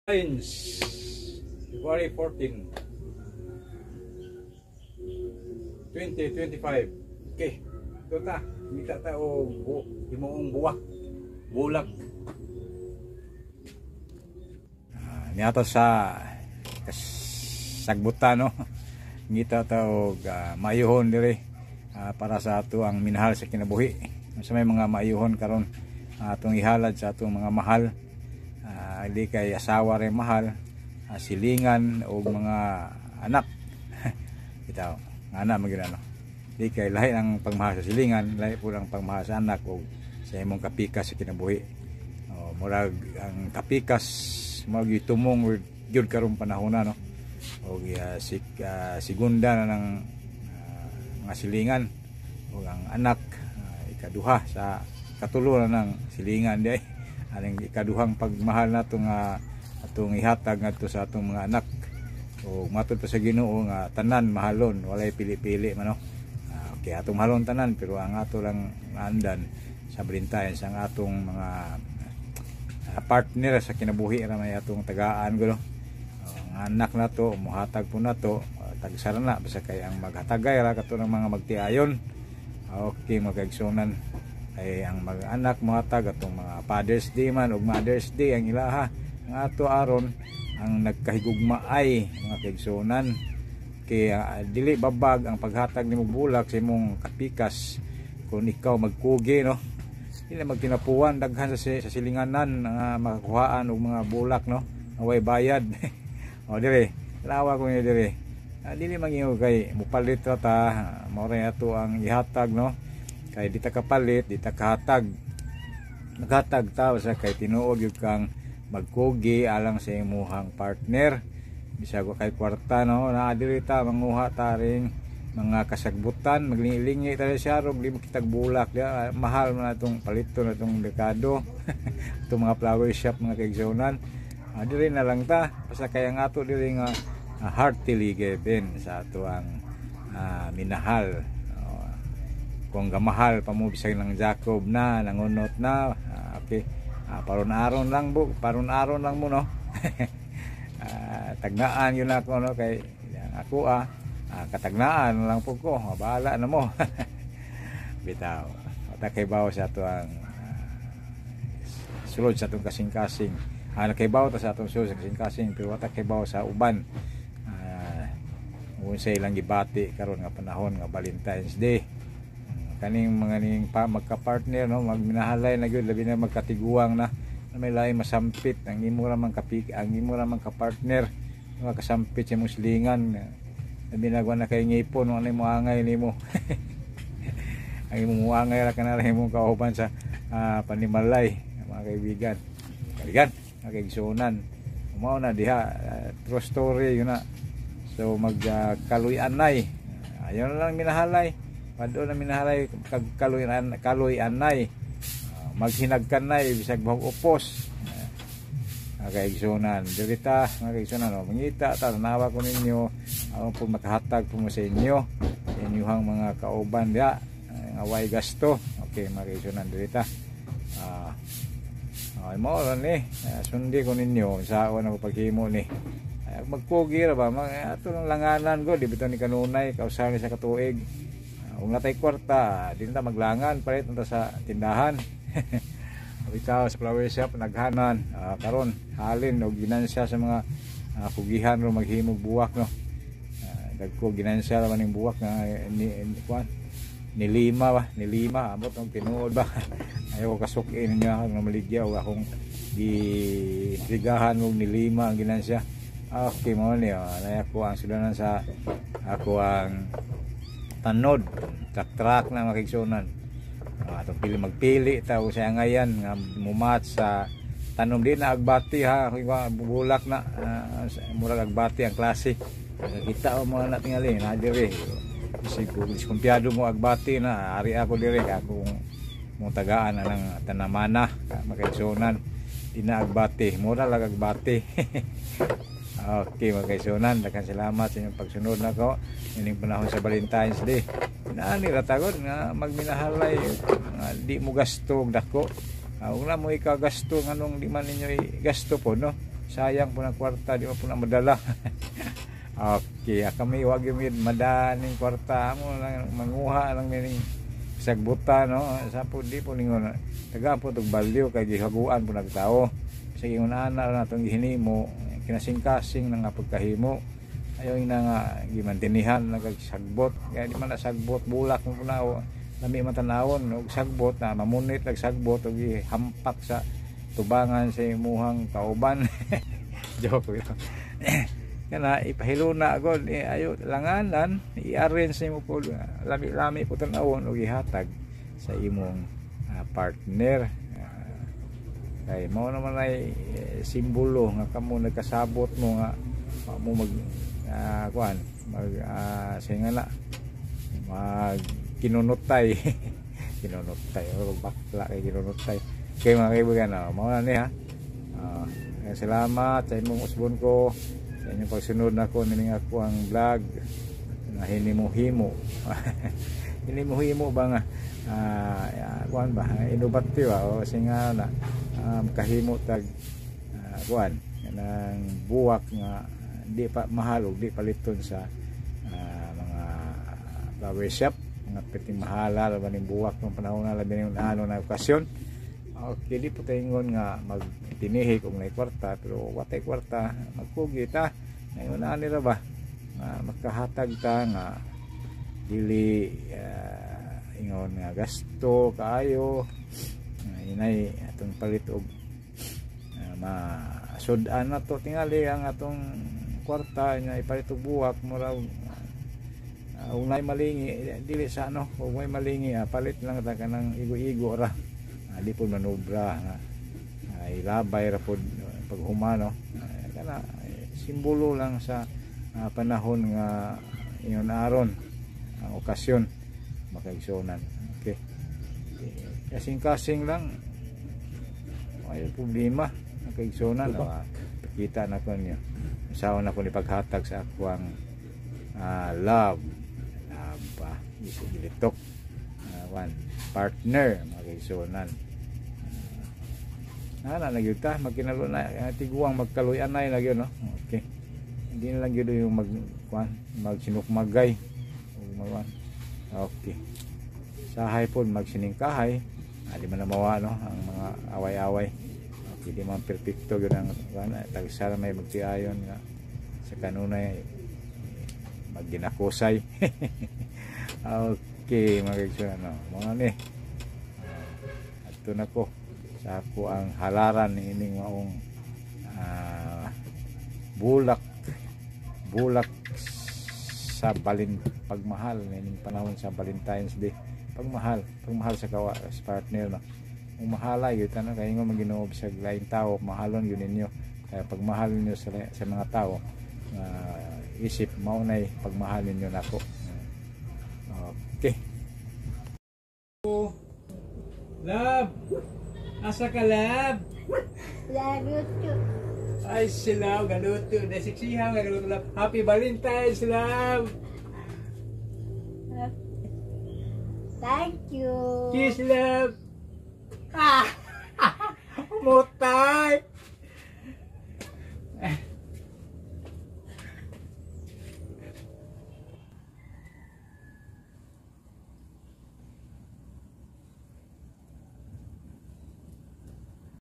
February 14, 2025. Okay, ito ta. Mita ta o bu, himuong buwak. Bulak. Niato sa kasagbutan, no? Ngita ta og maayuhon dire para sa ato ang minahal sa kinabuhi. Sa may mga maayuhon karon atong ihalad sa atong mga mahal. Di kay asawa rin mahal, silingan o mga anak. Bitaw, nga na magyud ano. Di kay lahi ang pagmahal sa silingan, lahi po ang pagmahal sa anak o sa imong kapikas sa kinabuhi. O, murag ang kapikas murag gitumong gyud karong panahon na, no. O segunda na ng mga silingan o ang anak, ikaduha sa katulo na ng silingan di ay aning ikaduhang pagmahal nato nga atong ihatag ngadto sa atong mga anak. O matud pa sa Ginoo nga tanan mahalon, walay pili-pili man, no. Okay, atong mahalon tanan, pero ang ato lang andan sa Valentine's ang atong mga partner sa kinabuhi ra may atong tagaan gulo. Ang anak nato muhatag po nato, tagsara na basta kay ang maghatagay ra kato ng mga magtiayon. Okay, mga kaigsunan, ay ang mga anak muhatag atong mga Father's Day man ug Mother's Day ang ilaha. Ang ato aron ang nagkahigugma ay mga kaigsunan, kay dili babag ang paghatag nimo bulak sa imong kapikas kung ikaw magkugi, no. Dili magtinapuan, daghan sa silinganan nga makakuhaan og mga bulak, no, way bayad. O dire, lawa ko ni dire. Dili mangingo kay mupalit ra ta, mao ra ato ang ihatag, no. Kay di ta kapalit, di ta kahatag. Naghatag ta sa kay tinuod gyud kang magkugi alang sa imuhang partner. Bisag wa kay kwarta, no, naa diri ta manguha ta ring mga kasagbutan, maglingi-lingi ta siya rog di mo kitag bulak di, mahal man atong paliton atong merkado. Atong mga flower shop, mga kaigsuonan. Diri na lang ta basta kay ang ato diri nga heartily given sa ato ang minahal. Kung gamahal pa mo bisag ng Jacob na nangunot na, okay, paron-aron lang bu, paron-aron lang mo, no. Tagnaan yun ako, no, kay ako katagnaan lang po ko, bahala na mo. Bitaw, wata kay bawo sa ato ang sulod sa atong kasing-kasing. Kay bawo ta sa atong sulod sa kasing-kasing, pero wata kay bawo sa uban. Unsay ilang gibati karon nga panahon nga Valentine's Day. Kaning mga ning pa magka-partner, no, magminahalay na gyud, labi na magkatiguang na, na may laing masampit ang imo ra man kapik, ang imo ra man ka-partner, mga kasampit sa imong silingan, labi na na kay ngipon, ano mo angay nimo. Ang imong muangay ra kana imong kauban sa panimalay, mga kaibigan, kaibigan, mga kaigsuonan. Mao na diha, true story yun na. So magkaluy-anay, ayaw na lang minahalay. Padto na minahalay kag kaluy-an, kaluy-anay. Maghinagkanay bisag bahog upos. Mga kaigsuonan, diri ta mga kaigsuonan, oh, mangita ta, tanawa ko ninyo aron po makahatag po mo sa inyo, sa inyuhang mga kauban diha nga way gasto. Okay, mga kaigsuonan, diri ta. Ay mo ra ni, sundi ko ninyo saon ako paghimo ni. Ay, magkugi ra ba, mga ato lang langanan ko, di bitaw ni kanunay kausahan ni sa katuig. Kung natay kwarta, di na maglangan, palit na ta sa tindahan. Bitaw sa flower shop naghanan, karon halin og ginansya sa mga kugihan ro maghimog buwak, no. Dagko ginansya ra man ning buwak nga ni kuan ni lima ba, ni lima amot ang tinuod ba. Ayaw ko kasukin ninyo nga maligya og akong giintrigahan og ni lima ang ginansya. Okay, mo ni oh, ako ang sulanan sa ako ang tanod, truck-truck na makigsunan. Atong pili magpili ta og sa ngayan nga mumat sa tanom, di na agbati ha, bulak na, murag agbati ang klase. Nakita o mga na tingali na dire. Siguro diskumpiyado mo agbati na ari ako dire akong mong tagaan na ng tanamana makaigsunan. Di na agbati, mura lang agbati. Okay, mga kaigsunan, daghang salamat sa inyong pagsunod nako ining panahon sa Valentine's Day. Inaani ra tagod nga magminahalay nga di mo gasto og dako. Ug na mo ikagasto nganong di man ninyo gasto po, no. Sayang po ng kwarta, di mo po na madala. Okay, kami wag gyud madaning kwarta mo lang, manguha lang mining sagbuta, no? Sa po di po ningon tagaan po tog value kay gihaguan po nagtao. Sa ingon ana na atong gihinimo, kinasing-kasing na nga pagkahimo. Ayaw na nga gimantinihan nagsagbot kaya di man nasagbot, bulak mo po na o lami man tanawon og sagbot na mamunit nagsagbot og gihampak sa tubangan sa imuhang kauban. Joke ito. Kana ipahiluna gud eh, ayo langanan i-arrange nimo po, lami-lami po tan-awon og ihatag sa imong partner. Kay mao naman ay simbolo nga kamo nagkasabot mo nga wa mo mag kuan mag singa na mag kinunutay kinunutay o bakla kay kinunutay kay mga kaibigan, no? Mao na ni ha. Salamat sa imong usbon ko sa inyong pagsunod nako nining ako ang vlog na hinimuhimo hinimuhimo ba nga kuan ba innovative o singa na kahimo tag kuan kanang buwak nga di pa mahal og di paliton sa mga flower shop, mga piting mahala ra ba ning buwak ng panahon na labi ning ano na okasyon. Okay, di po tayo nga magtinihik og nay kwarta, pero watay kwarta magkugi ta ngayon ani ra ba nga makahatag ta nga dili ingon nga gasto kaayo inay atong palit og masud-an na to tingali ang atong kwarta nga ipalit og buwak. Mura ug nay malingi dili sa ano, ug may malingi palit lang ta kanang igo-igo ra, di po manobra nga ilabay ra pod paghumano. Kana simbolo lang sa panahon nga ingon aron ang okasyon, makaigsuonan. Okay, kasing-kasing lang, ay problema makaigsuonan. Diba? Kita na ko niyo usawa na ko ni paghatag sa akwang love love ba isugilitok one partner makaigsuonan. Na na gyud ta magkinalo na tiguang magkaluy-anay na gyud, no? Okay, hindi na lang gyud yung mag kuan magsinukmagay ug magwan. Okay, sahay pod magsiningkahay, di man na mawa, no, ang mga away-away. Okay, di man perpekto gyud ang kuan, tagsara may magtiayon nga sa kanunay magginakusay. Okay, mga kaigsuonan, no, mga ni adto na ko sa ako ang halaran ining maong bulak bulak sa balin pagmahal ining panahon sa Valentine's Day, pagmahal pagmahal sa kawa sa partner, no? Kung mahala yun tanan kay ingon man Ginoo sa laing tao mahalon yun ninyo, kaya pagmahal ninyo sa mga tao isip mao nay pagmahal ninyo nako. Okay. Love, asa ka, love? Laruto. Ay, sila, galuto. Nasiksiha, galuto love. Happy Valentine's, love. Thank you. Kiss, love. Ah.